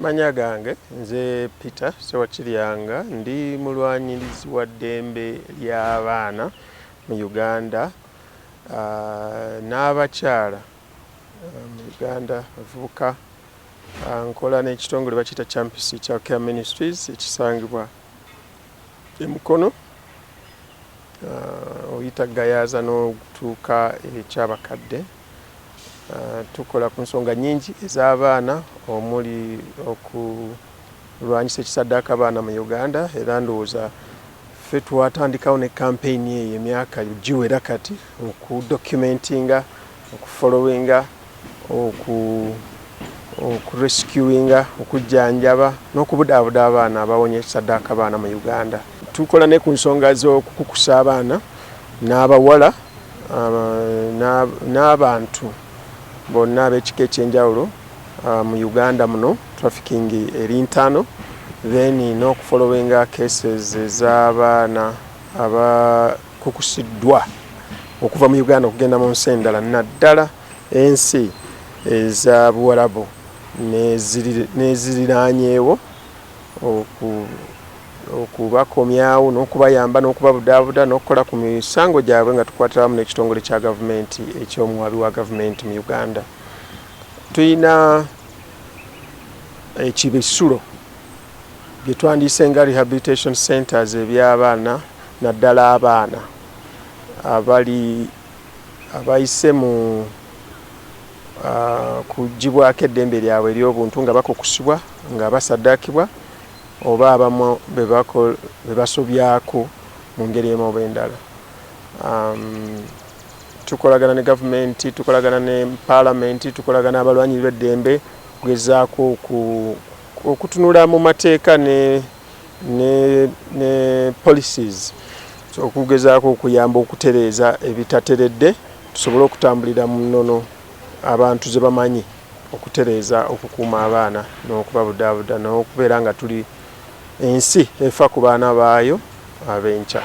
Manya gange nze Peter Ssewakiryanga, ndi mulwanyirizi wa ddembe ly'abaana mu Uganda n'abakyala mu Uganda, abavubuka. Nkola n'ekitongole bakiyita Kyampisi Child Care Ministries ekisangibwa e Mukono, oyita Gayaza n'otuuka ekyabakadde. Tukola ku nsonga nnyingi ez'abaana, omuli okulwanyisa ekisaddaaka abaana mu Uganda, era ndowooza ffe twatandikawo ne campaign eyo emyaka giwera kati, okudocumentinga, okufollowinga, okurescuinga, okujjanjaba n'okubudaabuda abaana abawonye ekisaddaaka abaana mu Uganda. Tukola ne ku nsonga z'okukukusa abaana n'abawala n'abantu bonna ab'ekika ekyenjawulo mu Uganda muno, trafficking eri ntaano, then n'okufollowinga cases ez'abaana abakukusiddwa okuva mu Uganda okugenda mu nsi endala, naddala ensi eza Buwarabu n'eziriraanyeewo, okubakomyawo n'okubayamba n'okubabudaabuda n'okukola ku misango gyabwe nga tukwatira wamu n'ekitongole kya gavumenti eky'omuwaabi wa gavumenti mu Uganda. Tulina ekibisulo bye twandiyise nga rehabilitation centers eby'abaana, naddala abaana abali abayise mu kuggyibwako eddembe lyabwe ery'obuntu nga bakukusibwa, nga basaddaakibwa, oba abamu be basobyako mu ngeri emu oba endala. Tukolagana ne gavumenti, tukolagana ne paalamenti, tukolagana abalwanyi b'eddembe okugezaako okutunula mu mateeka ne policies, okugezaako okuyamba okutereeza ebitateredde, tusobole okutambulira mu nnono abantu ze bamanyi okutereeza, okukuuma abaana n'okubabudaabuda n'okubeera nga tuli ensi efa ku baana baayo ab'enkya.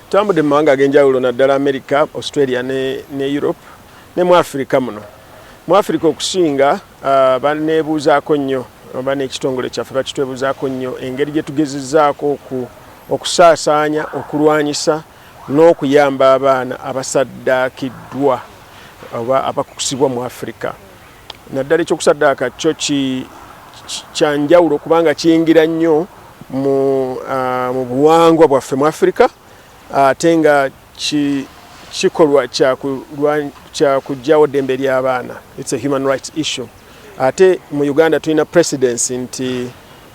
Tutambudde mu mawanga ag'enjawulo, naddala America, Australia ne Europe ne mu Africa muno. Mu Africa okusinga baneebuuzaako nnyo, oba n'ekitongole kyaffe bakitwebuuzaako nnyo, engeri gye tugezezzaako okusaasaanya, okulwanyisa n'okuyamba abaana abasaddaakiddwa oba abakukusibwa mu Africa. Naddala ekyokusaddaaka kyo kyanjawulo kubanga kiyingira nnyo mu buwangwa bwaffe mu Africa, ate nga kikolwa kya kuggyawo ddembe ly'abaana. It's a human rights issue. Ate mu Uganda tulina precedence nti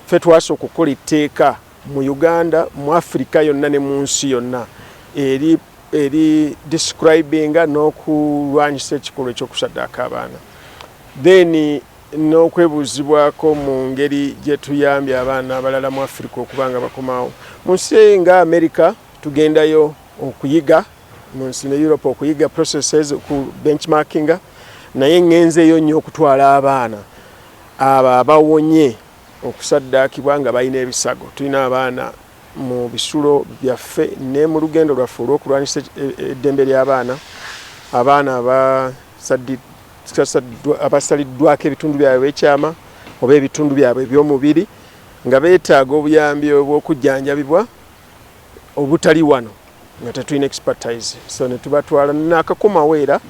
ffe twasooka okukola etteeka mu Uganda, mu Africa yonna ne mu nsi yonna eri describinga n'okulwanyisa ekikolwa ekyokusaddaaka abaana. Then n'okwebuuzibwako mu ngeri gye tuyambye abaana abalala mu Africa okuba nga bakomawo. Mu nsi nga America tugendayo okuyiga, mu nsi ne Europe okuyiga processes, ku benchmarkinga, naye ŋŋenzeeyo nnyo okutwala abaana abo abawonye okusaddaakibwa nga balina ebisago. Tulina abaana mu bisulo byaffe ne mu lugendo lwaffe olw'okulwanyisa eddembe ly'abaana, abaana abasaliddwako ebitundu byabwe ekyama oba ebitundu byabwe eby'omubiri nga beetaaga obuyambi obw'okujjanjabibwa obutali wano nga tetulina expertise, so ne tubatwala. Nakakomawo era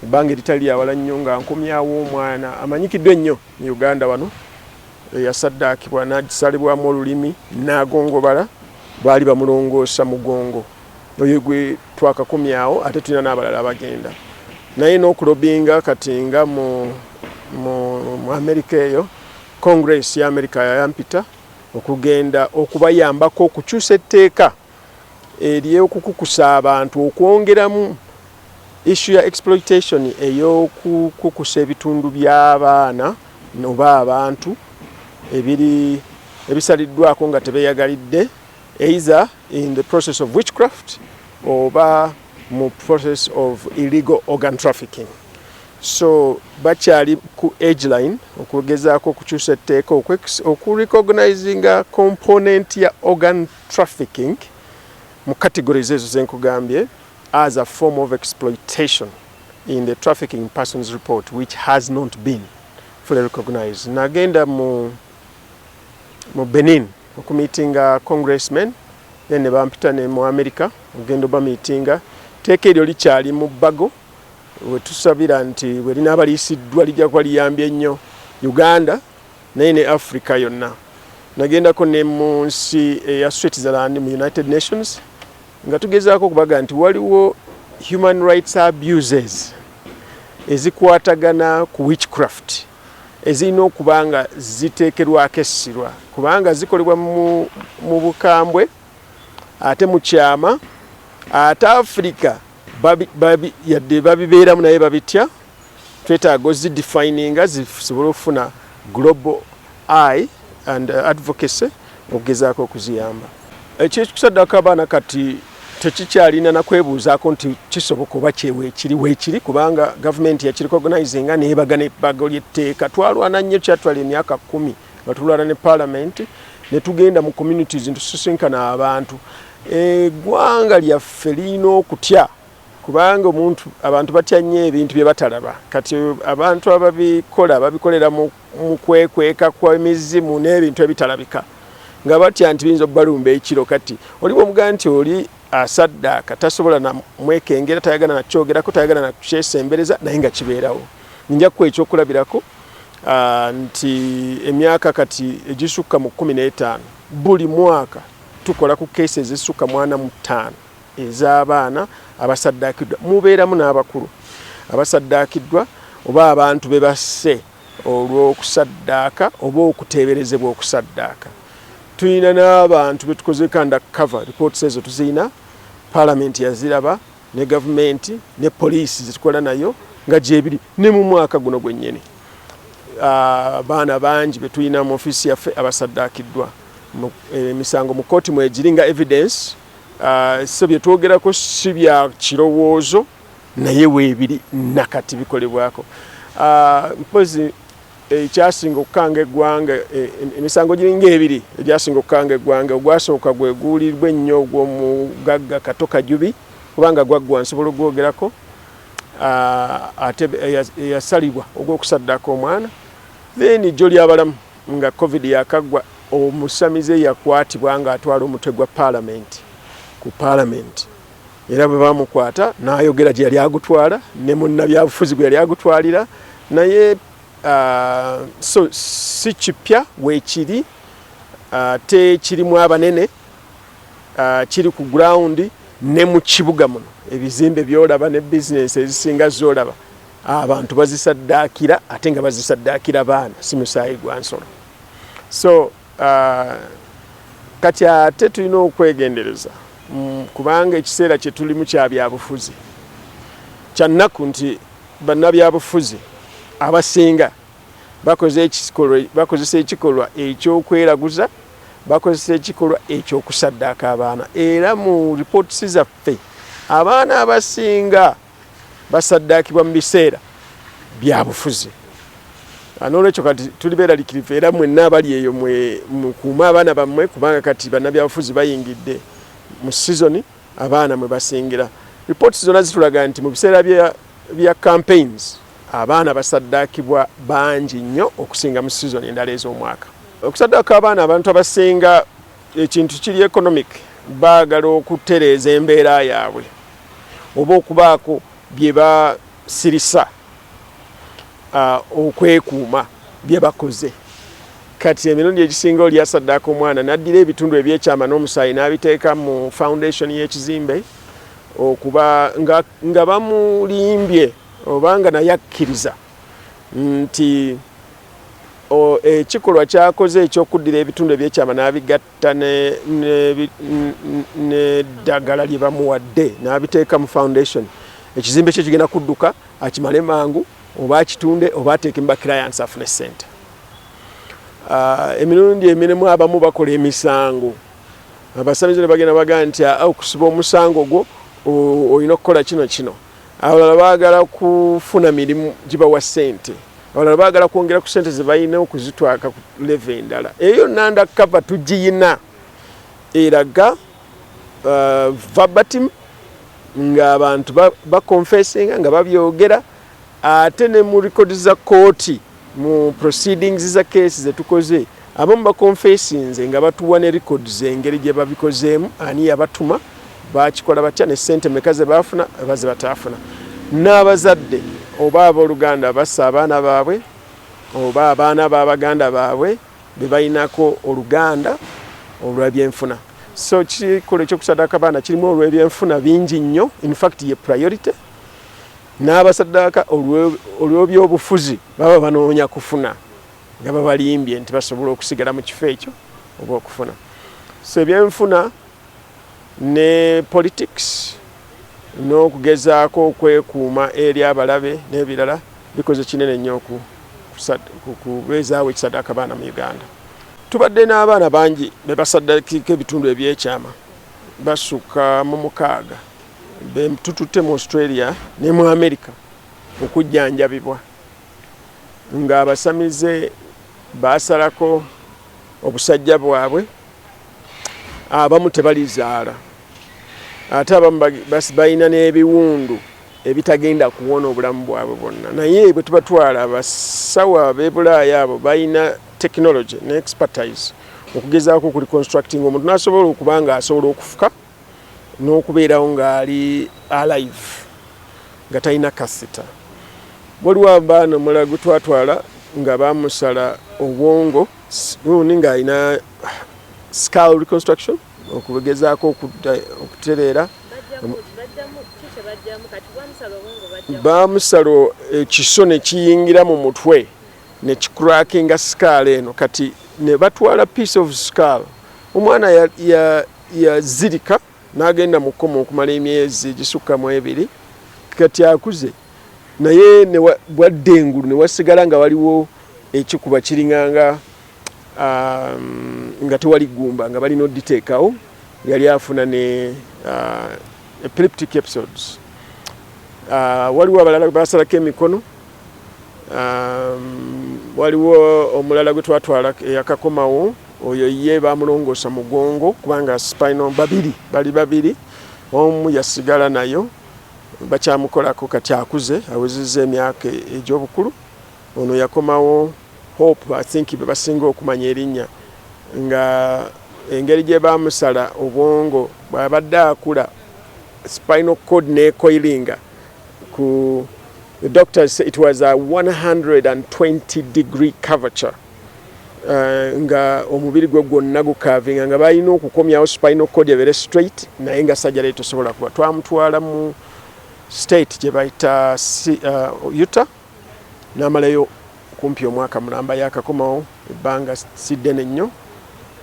ebbanga eritali lyawala nnyo nga nkomyawo omwana amanyikiddwa ennyo mu Uganda wano eyasaddaakibwa n'agisalibwamu olulimi n'agongobala, baali bamulongoosa mugongo. Oyo gwe twakakomyawo, ate tulina n'abalala abagenda naye n'okulobinga. Kati nga mu America eyo, Congress ya America yayampita okugenda okubayambako okukyusa etteeka ery'okukukusa abantu, okwongeramu issue ya exploitation ey'okukukusa ebitundu by'abaana oba abantu ebiri ebisaliddwako nga tebeeyagalidde, either in the process of witchcraft oba mu process of illegal organ trafficking. So bakyali ku age line okugezaako okukyusa etteeka okurecognizinga component ya organ trafficking mu categories ezo zenkugambye as a form of exploitation in the Trafficking Persons Report, which has not been fully recognized. Nagenda mu mu Benin okumiitinga congressmen, then ne bampita ne mu America okugenda obamiitinga. Tteeka eryo likyali mu bbago, wetusabira nti bwe linaaba liyisiddwa lijja kuba liyambye nnyo Uganda naye ne Africa yonna. Nagendako ne mu nsi eya Switzerland mu United Nations nga tugezaako okubaga nti waliwo human rights abuses ezikwatagana ku witchcraft ezirina okuba nga ziteekerwako essirwa, kubanga zikolebwa mu bukambwe ate mu kyama, ate Africa yadde babibeeramu naye babitya. Twetaaga ozidefininga zisobole okufuna global eye and advocacy okugezaako okuziyamba. Ekyekusaddako abaana kati tekikyalina nakwebuuzaako nti kisoboka oba kyeweekiri weekiri, kubanga gavumenti yakirecognizinga neebaga nebbago ly'etteeka. Twalwana nnyo, kyatwala emyaka 10 nga tulwana ne paalamenti ne tugenda mu communities ntusisinkana abantu. Eggwanga lyaffe lirina okutya, kubanga omuntu abantu batya nnyo ebintu bye batalaba. Kati abantu ababikola babikolera mu kwekweka kw'emizimu n'ebintu ebitalabika, nga batya nti biyinza okubalumba ekiro. Kati oli bw'omugamba nti oli asaddaaka, tasobola namwekengera, tayagala nakyogerako, tayagala nakyesembereza, naye nga kibeerawo. Nja kuwa ekyokulabirako nti emyaka kati egisukka mu 15, buli mwaka tukola ku keesi ezisukka mu 45 ez'abaana abasaddaakiddwa. Mubeeramu n'abakulu abasaddaakiddwa oba abantu be basse olw'okusaddaaka oba okuteeberezebwa okusaddaaka. Tulina n'abantu betukozeeko undercover reports, ezo tuzirina, paalamenti yaziraba ne gavumenti ne poliisi zetukola nayo nga gyebiri. Ne mu mwaka guno gwennyini abaana bangi betulina mu ofiisi yaffe abasaddaakiddwa, emisango mu kooti mwegiri nga evidence. So byetwogerako si bya kirowoozo, naye weebiri nakati bikolebwako. Mpozi ekyasinga okukanga eggwanga, emisango giringa ebiri egyasinga okukanga eggwanga. Ogwasooka gwe guwulirwa ennyo ogw'omugagga Kato Kajubi, kubanga gwaggwa nsobola ogwogerako, ate eyasalibwa ogw'okusaddaaka omwana. Then jjo lyabalamu nga COVID yakaggwa, omusamize yakwatibwa ng'atwala omutwe gwa paalamenti ku paalamenti, era bwe bamukwata n'ayogera gye yali agutwala ne munnabyabufuzi gwe yali agutwalira. Naye so si kipya, weekiri, ate kirimu abanene, kiri ku ground ne mu kibuga muno. Ebizimbe byolaba ne bizinensi ezisinga zolaba, abantu bazisaddaakira, ate nga bazisaddaakira baana, si musaayi gwa nsolo. So kati ate tulina okwegendereza, kubanga ekiseera kye tulimu kya byabufuzi. Kyannaku nti bannabyabufuzi abasinga bakozesa ekikolwa ekyokweraguza, bakozesa ekikolwa ekyokusaddaaka abaana. Era mu ripootisi zaffe, abaana abasinga basaddaakibwa mu biseera bya bufuzi. N'olwekyo kati tuli beeralikirivu, era mwenna abali eyo mukuume abaana bammwe, kubanga kati bannabyabufuzi bayingidde mu sizoni abaana mwe basingira. Ripooti zonna zitulaga nti mu biseera bya campaigns abaana basaddaakibwa bangi nnyo okusinga mu sizoni endala ez'omwaka. Okusaddaaka abaana, abantu abasinga ekintu kiri economic, baagala okutereeza embeera yaabwe oba okubaako bye basirisa okwekuuma bye bakoze. Kati emirundi egisinga oli asaddaaka omwana n'addira ebitundu ebyekyama n'omusaayi n'abiteeka mu foundation y'ekizimbe, okuba nga bamulimbye oba nga naye akkiriza nti ekikolwa kyakoze ekyokuddira ebitundu ebyekyama n'abigatta n'eddagala lye bamuwadde n'abiteeka mu foundation, ekizimbe kye kigenda kudduka, akimale mangu, oba akitunde oba ateeke mu baclients afune sente. Emirundi emirimu abamu bakola emisango, abasamize ne bagenda bagamba nti okusiba omusango gwo olina okukola kino kino. Abalala baagala kufuna mirimu gibawa ssente, abalala baagala kwongera ku ssente ze balina okuzitwaka ku level endala. Eyo yonna undercover tugiyina, eraga verbatim ng'abantu baconfessinga nga babyogera, ate ne mu records za kooti, mu proceedings za keesi zetukoze. Abamu bakonfesinze nga batuwa ne records engeri gye babikozeemu, ani yabatuma, bakikola batya, ne ssente meka ze baafuna oba ze bataafuna. N'abazadde oba abooluganda bassa abaana baabwe oba abaana b'abaganda baabwe be balinako oluganda olw'ebyenfuna. So kikola ekyokusaddaaka abaana kirimu olw'ebyenfuna bingi nnyo, in fact ye priority. N'abasaddaaka olw'ebyobufuzi baba banoonya kufuna nga babalimbye nti basobola okusigala mu kifo ekyo oba okufuna. So ebyenfuna ne politics n'okugezaako okwekuuma eri abalabe n'ebirala bikoze kinene nnyo okubeezaawo ekisaddaaka baana mu Uganda. Tubadde n'abaana bangi be basaddakiko ebitundu ebyekyama, basukka mu 6 be tututte mu Australia ne mu America okujjanjabibwa ng'abasamize baasalako obusajja bwabwe, abamu tebalizaala, ate abamu balina n'ebiwundu ebitagenda kuwona obulamu bwabwe bwonna. Naye bwe tubatwala, abasawo ab'e Bulaaya abo balina technology ne expertise okugezaako okureconstructing omuntu n'asobola okuba nga asobola okufuka n'okubeerawo ng'ali alive nga talina kasita. Waliwo abaana omulala gwe twatwala nga bamusala obwongo gundi ng'alina skull reconstruction okugezaako okutereera. Bamusala ekiso ne kiyingira mu mutwe ne kicrackinga skull eno, kati ne batwala piece of skull. Omwana yazirika n'agenda mu kkoma okumala emyezi egisukka mu 2. Kati akuze, naye bwadda engulu ne wasigala nga waliwo ekikuba kiringanga nga tewali ggumba nga balina oditeekawo. Yali afuna ne epileptic episodes. Waliwo abalala basalako emikono. Waliwo omulala gwe twatwala eyakakomawo, oyo ye bamulongoosa mugongo kubanga spinal, babiri bali babiri, omu yasigala nayo bakyamukolako, kati akuze awezezza emyaka egy'obukulu. Ono yakomawo, Hope, I think be basinga okumanya erinnya, nga engeri gye bamusala obwongo bw'abadde akula spinal cord necoilinga ku, the doctors say it was a 120-degree curvature, nga omubiri gwe gwonna gucurvinga, nga balina okukomyawo spinal cord ebeere straight, naye nga surgery tosobola kuba. Twamutwala mu state gye bayita Utah, n'amalayo kumpi omwaka mulamba, yakakomawo ebbanga si ddene nnyo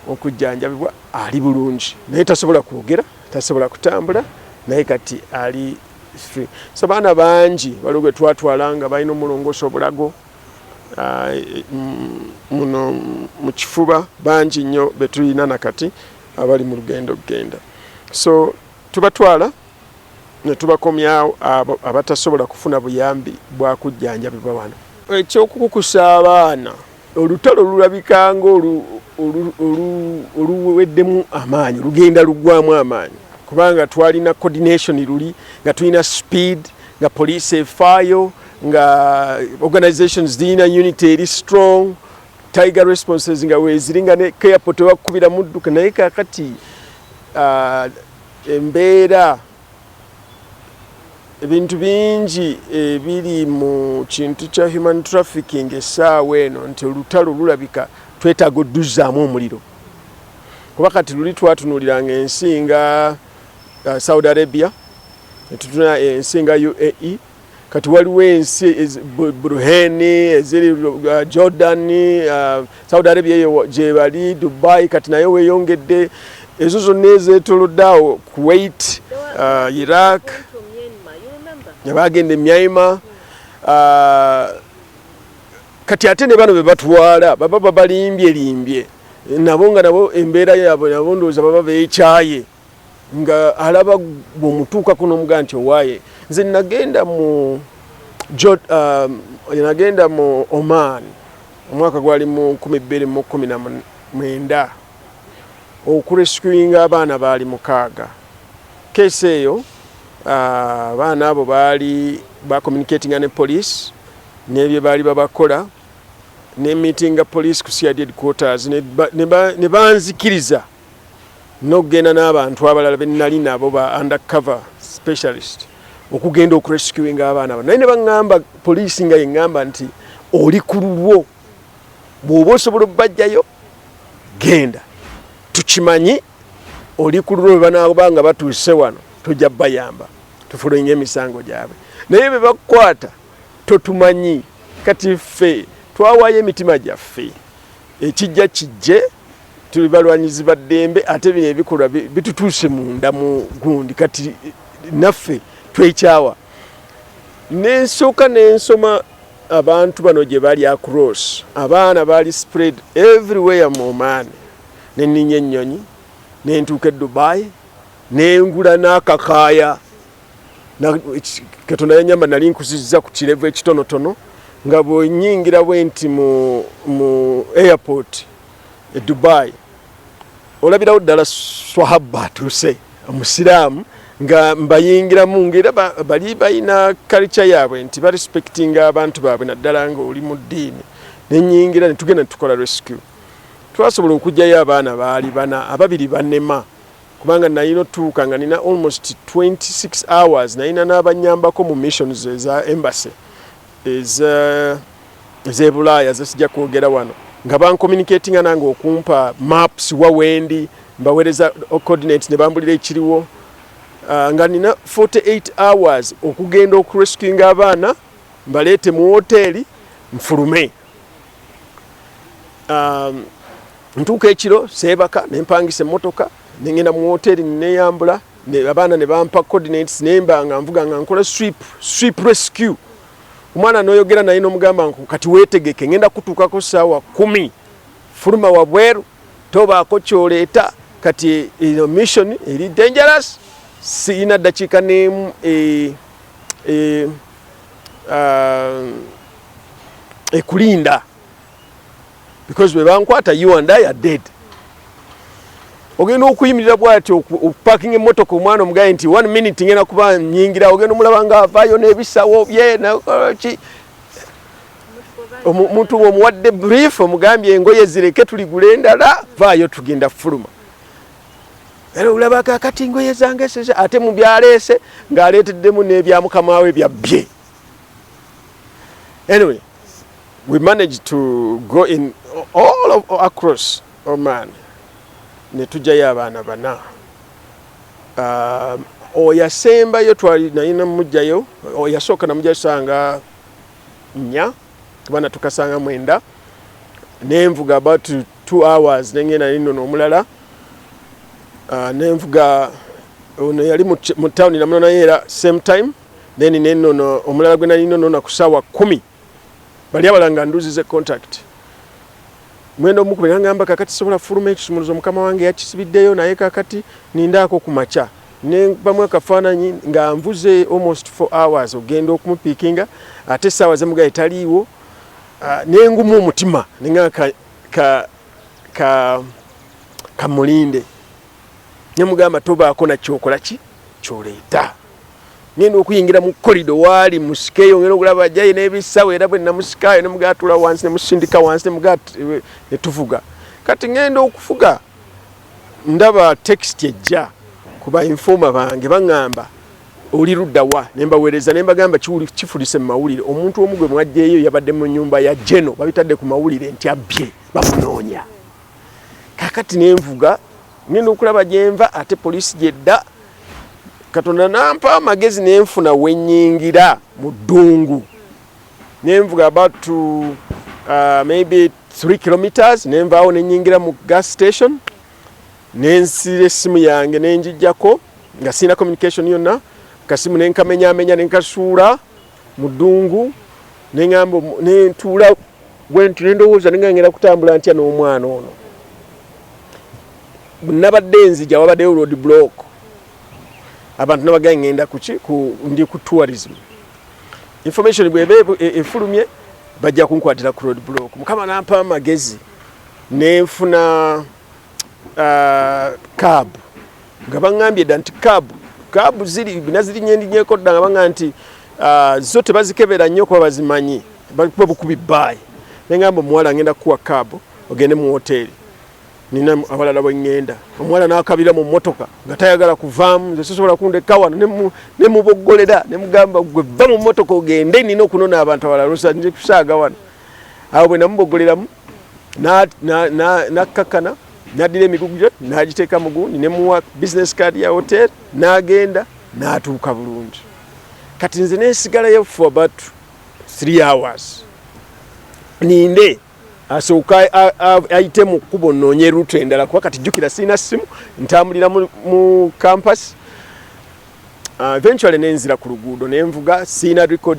okujjanjabibwa. Ali bulungi, naye tasobola kwogera, tasobola kutambula, naye kati ali free. So baana bangi, waliwo gwe twatwala nga balina omulongoosa obulago muno mu kifuba. Bangi nnyo betulina nakati abali mu lugendo okugenda. So tubatwala ne tubakomyawo abo abatasobola kufuna buyambi bwa kujjanjabibwa wano. Ekyokukukusa abaana, olutalo lulabika nga oluweddemu amaanyi, lugenda luggwamu amaanyi, kubanga twalina coordination luli nga tulina speed, nga poliisi efaayo, nga organizations zirina unity eri strong, tiger responses nga weeziri, nga ne airport ewakubira mudduka. Naye kakati embeera, ebintu bingi ebiri mu kintu kya human trafficking essaawa eno, nti olutalo lulabika twetaaga odduzaamu omuliro, kuba kati luli twatunuuliranga ensi nga Saudi Arabia, netutuna ensi nga UAE, kati waliwo ensi Bahrain, eziri Jordan, Saudi Arabia eyo gyebali, Dubai kati naye weeyongedde, ezo zonna ezeetolodde awo, Kuwait, Iraq, bagenda e Myanmar. Kati ate ne bano be batwala baba babalimbye limbye nabo, nga nabo embeera yaabwe nabo ndowooza baba beekyaye, nga alaba bw'omutuukako n'omugaa nti owaaye nze nagenda mu Oman omwaka gwali mu 2019 okurescuinga abaana baali 6. Case eyo, abaana abo baali bacommunicatinga ne police n'ebyo baali babakola. Ne meetinga police ku CID headquarters, ne banzikiriza n'okugenda n'abantu abalala be nali nabo, ba undercover specialist, okugenda okurescuinga abaana bano. Naye ne baŋŋamba, poliisi nga yeŋŋamba nti, "Oli ku lulwo, bw'oba osobola obbajjayo genda, tukimanyi oli ku lulwo, bwe banaaba nga batuuse wano tujja bayamba tufollowinga emisango gyabwe, naye bwe bakukwata totumanyi." Kati ffe twawaayo emitima gyaffe, ekijja kijje, tuli balwanyizi ba ddembe, ate bino ebikolwa bitutuuse munda mu gundi. Kati naffe twekyawa. Nensooka nensoma abantu bano gye bali across, abaana baali spread everywhere mu Oman. Neninya ennyonyi nentuuka e Dubai, nengula n'akakaaya. Katonda yanyamba, nali nkuzizza ku kirevu ekitonotono, nga bwenyingira bwe nti mu airport e Dubai, olabirawo ddala swahaba atuuse omusiraamu, nga mbayingiramu, ngaera bali balina culture yaabwe nti barespectinga abantu baabwe, naddala nga oli mu ddiini. Nenyingira, netugenda netukola rescue. Twasobola okugjayo abaana baali bana, ababiri banema, kubanga nalina otuuka nga nina almost 26 hours. Nalina n'abanyambako mu missions eza embassy ez'ebulaaya zesijja kwogera wano, nga bancommunicatinga nange okumpa maps wa wendi, mbaweereza coordinates ne bambulira ekiriwo. Nga nina 48 hours okugenda okurescuinga abaana, mbaleete mu woteeri, nfulume. Ntuuka ekiro, seebaka, nempangisa emmotoka, nengenda mu woteeri, neyambula, abaana ne bampa coordinates, nemba nga nvuga nga nkola sweep rescue. Omwana noyogera naye nomugamba nku, "Kati weetegeke, ngenda kutuukako saawa 10, fuluma wabweru, tobaako kyoleeta. Kati eno mission eri dangerous, sirina ddakiika n'emu ekulinda, because bwe bankwata, you and I are dead." Ogenda okuyimirira bwati okuparkinga emmotoka, omwana omugaye nti, "One minute, ngenda kuba nyingira." Ogenda omulaba nga avaayo n'ebisawo bye ki, omuntu omuwadde brief, omugambye engoye zireke, tuligula endala, vaayo tugenda fuluma. Era olaba kakati engoye zange seze, ate mu byaleese ng'aleeteddemu n'ebya mukama we byabbye. Anyway, we managed to go in all of, across Oman, ne tujjayo abaana bana. Oyo asembayo twali nalina mujjayo, oyo yasooka namujjayo sanga 4, kuba tukasanga 9. Nenvuga about 2 hours, nengenda ninono omulala. Nenvuga ono yali mu town, namunona era same time. Then nenono omulala gwe nali nonona ku saawa 10. Bali abalala nga nduzize contact. Mwenda omukubira, nagamba, "Kakati sobola fuluma, ekisumuluzo mukama wange yakisibiddeyo, naye kakati nindaako ku makya." Nebamu akafaananyi nga nvuze almost 4 hours ogenda okumupiikinga, ate essaawa zemugaye taliiwo. Nengumu omutima, nenga kamulinde, nemugamba, "Tobaako nakyokola ki kyoleeta." Ngenda okuyingira mu corridor waali musikeeyo, ngenda okulaba ajjayo n'ebisawo. Era bwe namusikayo, nemugaa tula wansi, nemusindika wansi, nemugaa netuvuga. Kati ngenda okufuga, ndaba text ejja ku ba informer bange, baŋŋamba, "Oli ludda wa?" Ne mbaweereza ne mbagamba, "Kifulise mu mawulire, omuntu omu gwe mwajjeeyo yabadde mu nyumba ya Geno, babitadde ku mawulire nti abbye, bamunoonya." Kakati nenvuga, ngenda okulaba gyenva, ate poliisi gyedda. Katonda nampa amagezi, nenfuna wenyingira mu ddungu, nenvuga about to, maybe 3 kilometers, nenvaawo, nenyingira mu gas station, nensira essimu yange, nenjijjako nga sirina communication yonna. Kasimu nenkamenyamenya, nenkasuula mu ddungu, neŋamba, nentuula bwentu, nendowooza, nenga ngenda kutambula ntya n'omwana ono? Nabadde nzija, wabaddeyo road block, abantu nabagaye ngenda kuki ndi ku tourism information, bweba efulumye bajja kunkwatira ku road block. Mukama nampa amagezi, nenfuna cab, nga baŋŋambye dda nti cab ziri nazirinyendinyeeko dda, nga baŋŋamba nti zo tebazikebera nnyo kuba bazimanyi, bakuba bukubi bbaayi. Nengamba omuwala, "Ngenda kukuwa cab ogende mu woteeri, nina abalala bwe ŋŋenda." Omuwala n'akabira mu mmotoka nga tayagala kuvaamu. "Nze sisobola kundeka wano." Nemuboggolera, nemugamba, "Gwe va mu mmotoka ogende, nina okunona abantu abalala, osa nze kusaaga wano." Awo bwe namuboggoleramu, nakkakkana, n'addira emigugu gye n'agiteeka mu gundi, nemuwa business card ya hotel, n'agenda n'atuuka bulungi. Kati nze nensigalayo for about 3 hours, ninde asooka ayite mu kkubo, nnoonye route endala, kuba kati jjukira sirina ssimu, ntambulira mu campus. Eventually nenzira ku luguudo, nenvuga, sirina record,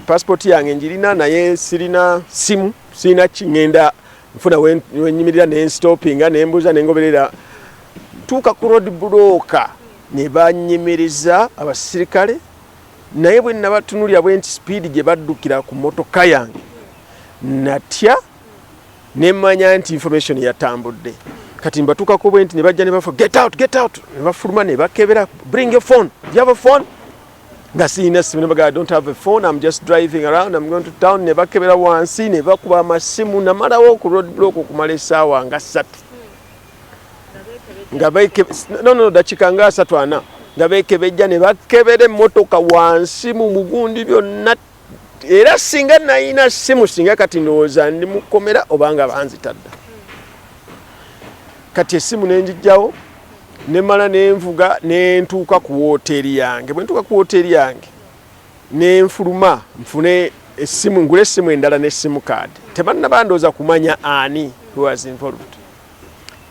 passport yange njirina, naye sirina simu, sirina ki. Ngenda nfuna wenyimirira, nenstopinga, nembuuza, nengoberera, ntuuka ku road block, ne banyimiriza abasirikale. Naye bwe nabatunulira bwe nti, speed gye baddukira ku motoka yange, natya, nemanya nti information yatambudde. Kati mbatuukako bwe nti, ne bajja ne bafa, "Get out, get out!" Ne bafuluma ne bakebera, "Bring your phone. Do you have a phone?" Nga sirina simu. Ne bagamba, "I don't have a phone, I'm just driving around, I'm going to town." Ne bakebera wansi, ne bakuba amasimu. Namalawo ku road block okumala essaawa nga 3 nga no, dakiika nga 30, 40, nga bekebejja, ne bakebera emmotoka wansi mu mugundi byonna. Era singa nayina simu, singa kati ndowooza ndi mukomera obanga banzitadda. Kati essimu nenjijjawo, nemala nenvuga, nentuuka ku woteeri yange. Bwe ntuuka ku woteeri yange, nenfuluma nfune essimu, ngule essimu endala ne SIM card. Tebannaba ndowooza kumanya ani who was involved.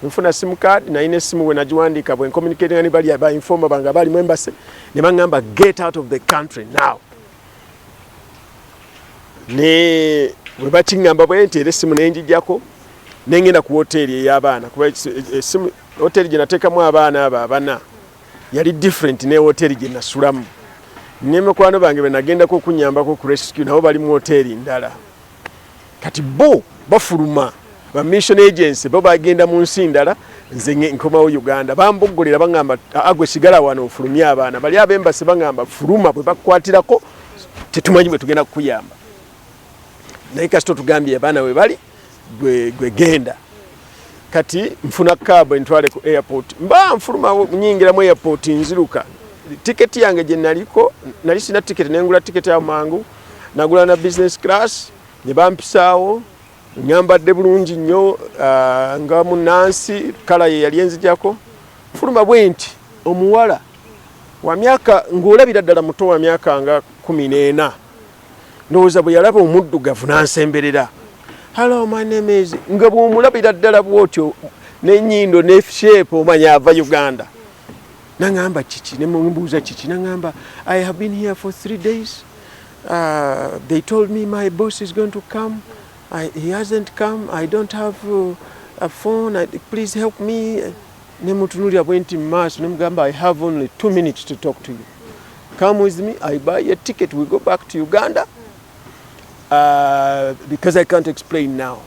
Nfuna SIM card, nalina essimu, bwe nagiwandiika, bwe ncommunicatinga ne bali ba informer bange abali mu embassy, ne baŋŋamba, "Get out of the country now." Ne bwe bakiŋŋamba bwe nti, era essimu nenjijjako, nengenda ku woteeri ey'abaana, kuba essimu, woteeri gye nateekamu abaana abo abana yali different ne woteeri gye nasulamu. Ne mikwano bange bwe nagendako okunyambako ku rescue, nabo bali mu woteeri ndala. Kati bo bafuluma, ba mission agency bo bagenda mu nsi ndala, nze nkomawo Uganda. Bamboggolera, baŋŋamba, "Agwe sigala wano ofulumye abaana." Bali ab'e embassy baŋŋamba, "Fuluma, bwe bakukwatirako tetumanyi bwe tugenda kukuyamba, naye kasita otugambye abaana we bali, gwe genda." Kati nfuna cab entwale ku airport. Mba nfuluma, nyingira mu airport, nziruka tiketi yange gye naliko, nali sina tiketi, nengula tiketi awo mangu, nagula na business class, ne bampisaawo nyambadde bulungi nnyo, nga munansi, kala ye yali enzijako. Fuluma bwe nti, omuwala wa myaka, ng'olabira ddala muto, wa myaka nga 14 ndowooza, bwe yalaba omuddugavu n'ansemberera, "Hello, my name is," nga bw'omulabira ddala bw'otyo n'ennyindo ne shape, omanya ava Uganda. Naŋŋamba, "Kiki?" Nemubuuza, "Kiki?" Naŋŋamba, "I have been here for 3 days. They told me my boss is going to come. He hasn't come. I don't have a phone. Please help me." Nemutunulira bwe nti mu maaso, nemugamba, "I have only 2 minutes to talk to you. Come with me, I buy a ticket, we go back to Uganda, because I can't explain now."